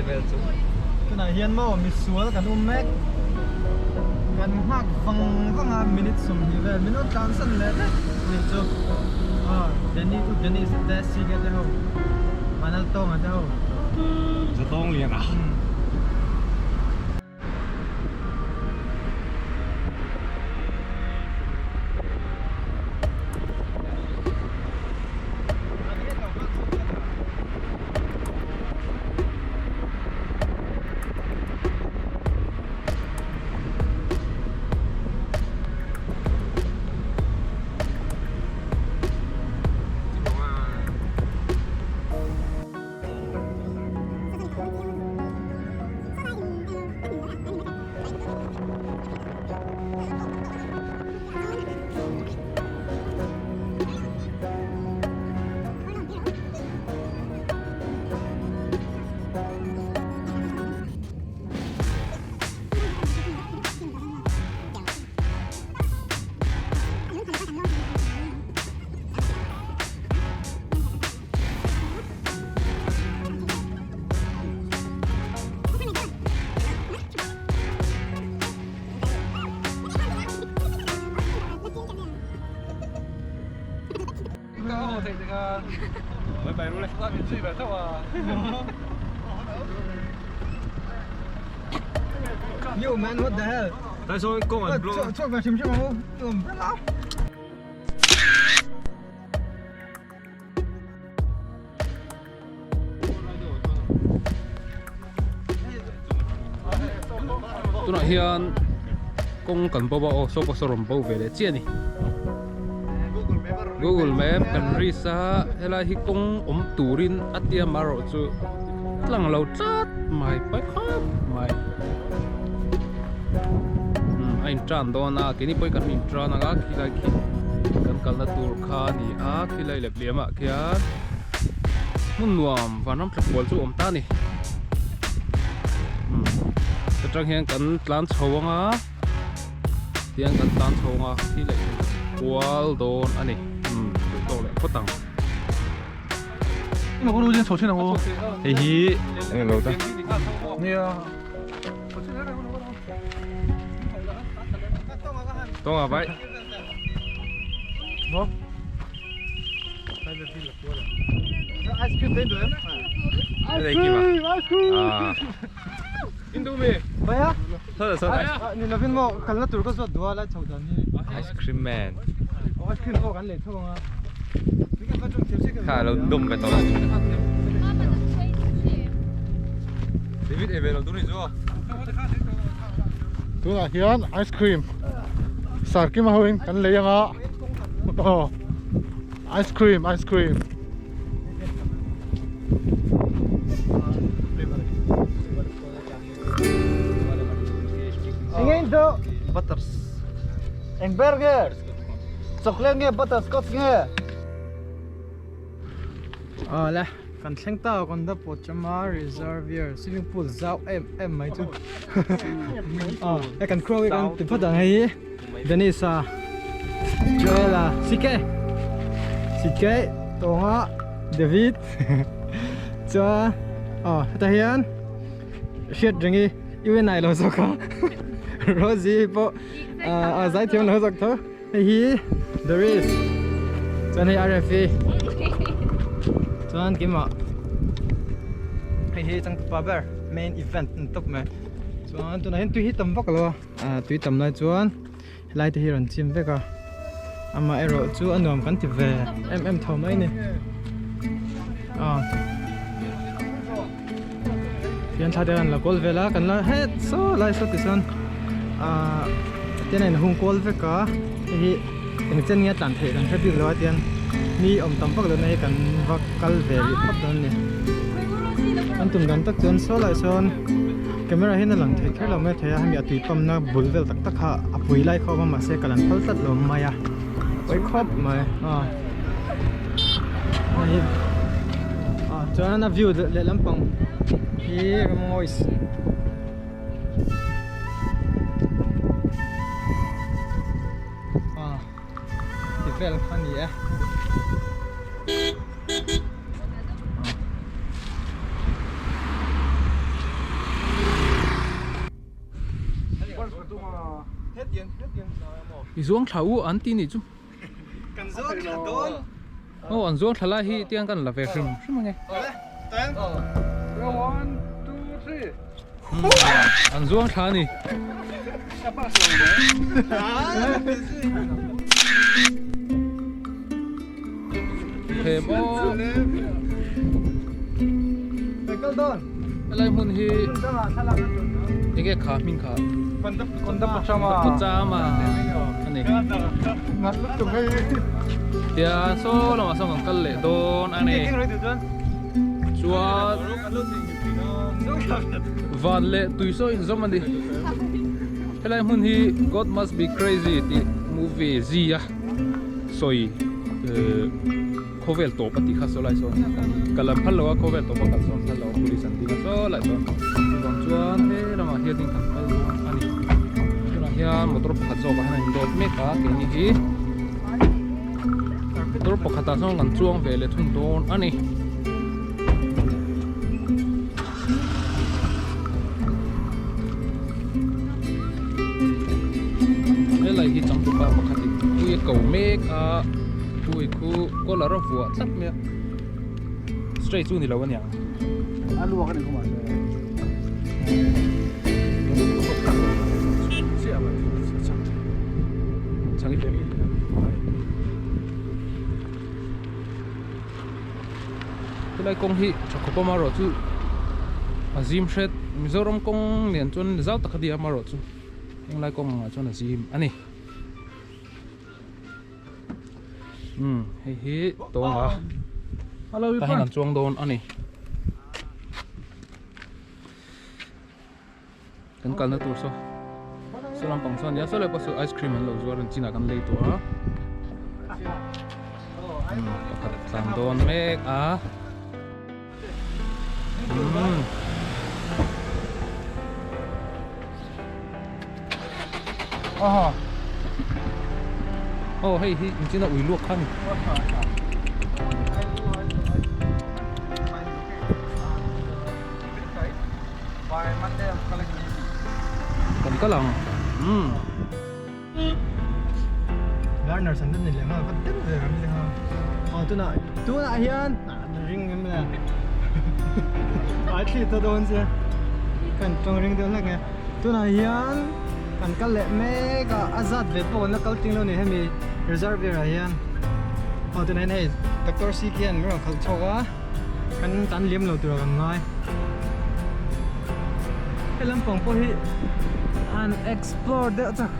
vel chu. Tunah hian maw misual kan um mek. Kan nghak vang vang a minute 20 vel min rawn tlansan leh vek nih chu. Aw Danny u Dennis a te CK te ho Vanal Tawnga te ho. Zatawng lian a. Yo man, what the hell? Tại sao con ảnh blog? Chok vào chim chim không? Umbrella. Tunah hian kawng kan bo a aw saw pawh saw rawn bo ve leh chiah a ni Google Map kan risk a helai hi kawng awm turin a tia marawh chu tlang lo tlat mai pai khawp mai umm a in tan dawn a keini pawh hi kan in tan ang a khilai khi kan kalna tur kha a ni a khilai lep liam ah khian hmun nuam vanram thla kual chu a awm ta a ni umm atang hian kan tlan chho ang a tiang kan tlan chho ang a khilai kual dawn a ni umm duh tawk leh phawt ang. Hei hi eng lo ta. Tonga vai. Ice cream, ice cream. Indu mi. Baya? Sao sao? Ni lovin mo kalna tur ka zawt duha lai chho dan hi. Ice cream man. Ice cream pawh kan lei tho ang a. Kha lo dum ve tawh. David ei ve lo tur ni chu. Tunah hian ice cream sarkima hoin kan lei anga aw ice cream ice cream Enge in chu butters eng ber nge chocolate nge butterscotch nge aw le kan thleng ta kan da Pochama Reservoir swimming pool zau em em mai chu aw he kan crow hi kan ti phawt ang hei hi Dennis a Joel a CK CK Tawnga David chuan aw hetah hian hriat reng i UNI lo zawk a Rosie pawh a zai thiam lo zawk tho hei hi Doris chuan hei RFE chuan keimah hei hi changtupa ber main event an tawp mai chuan tunah hian tui hi tam vak lo a tui tam lai chuan helai te hi rawn chim vek a amah erawh chu a nuam kan ti ve em em tho mai a ni aw tihian thla te kan la kawl vel a kan la het saw lai saw tichuan ahh tihian a inhung kual vek a hei hi eng chen nge a tlan theih kan hre bik lo a tihian mi awm tam vak lohna hi kan va kal ve rih phawt dawn a ni an tum dan tak chuan saw lai sawn. Camera hian a lang thei kher lo mai thei a hemi a tui pump na bul vel tak tak kha a pui lai khawp a mahse ka lan phal tlat lo mai a pawi khawp mai a hei ah chuan a view leh lampang hi ramngawi ah ti vel kha a ni e. I zuang thla u an ti nih chu. Kan zuang thla dawn. Aw an zuang thla lai hi tiang kan la ve hrim hrim ange. One, two, three. An zuang thla a ni. He maw. Helai hmun hi enge kha hming kha Kondapachama a ni. Tiang saw lamah sawn kan kal leh dawn a ni. Chuan van leh tui saw inzawm a ni. Helai hmun hi God Must Be Crazy tih movie zia sawi khawvel tawp a tih kha saw lai sawn kal lam phal lo a khawvel tawp a kal sawn phal lo a police an ding a saw lai sawn chuvang chuan he lamah hianin kan kal dawn a ni tunah hian motor pakhat zawkah hian a indawt mek a keini hi motor pakhatah sawn kan chuang ve leh thung dawn a ni. Helai hi changtupa pakhatin pui a ko mek a pui khu collar a vuah tlat mai a straight chu ni lo aniang. A luak a ni khawmah chuan. Chang i pe. Helai kawng hi tha khawp a marawh chu a zim hret Mizoram kawng lian chuan zau tak a nia marawh chu henglai kawng angah chuan a zim a ni umm hei hi tawnga tah hian an chuang dawn a ni kan kalna tur saw saw lampang saw ania saw lai pawh saw ice cream an lo zuar an chinah kan lei tawh a pakhat tlan dawn mek a umm aw hei hi engtin a ui luak kha a ni. Kan kal ang umm. Learners an ni leh nghal vat deuh ve ram leh nghal. Aw tunah tunah hian ring em le. Ai thli ta dawn che. Kan tawng ring deuh hlek nge. Tunah hian kan kal leh mek a a zat ve pawh kan la kal ting lo ni hemi reservoir ah hian. Aw tunah hian hei Doctor C khian min rawn khalh chhuak a. Kan tan liam lo tura kan ngai. He lampang pawh hi an explore deuh chak.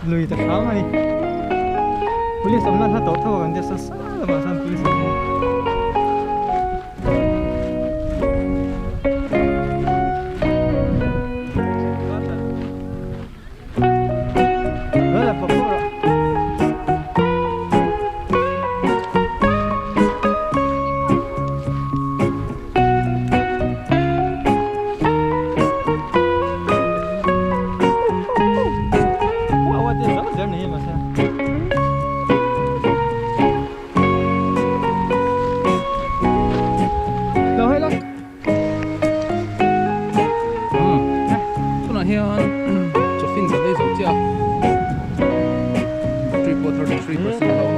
lui ta hram a ni. Police awmna hla tawh tho a kan tia sa sa lamah sawn police an awm a. Tunah hian chawfin kan ei zo chiah a, battery pawh 33 percent a lo awm.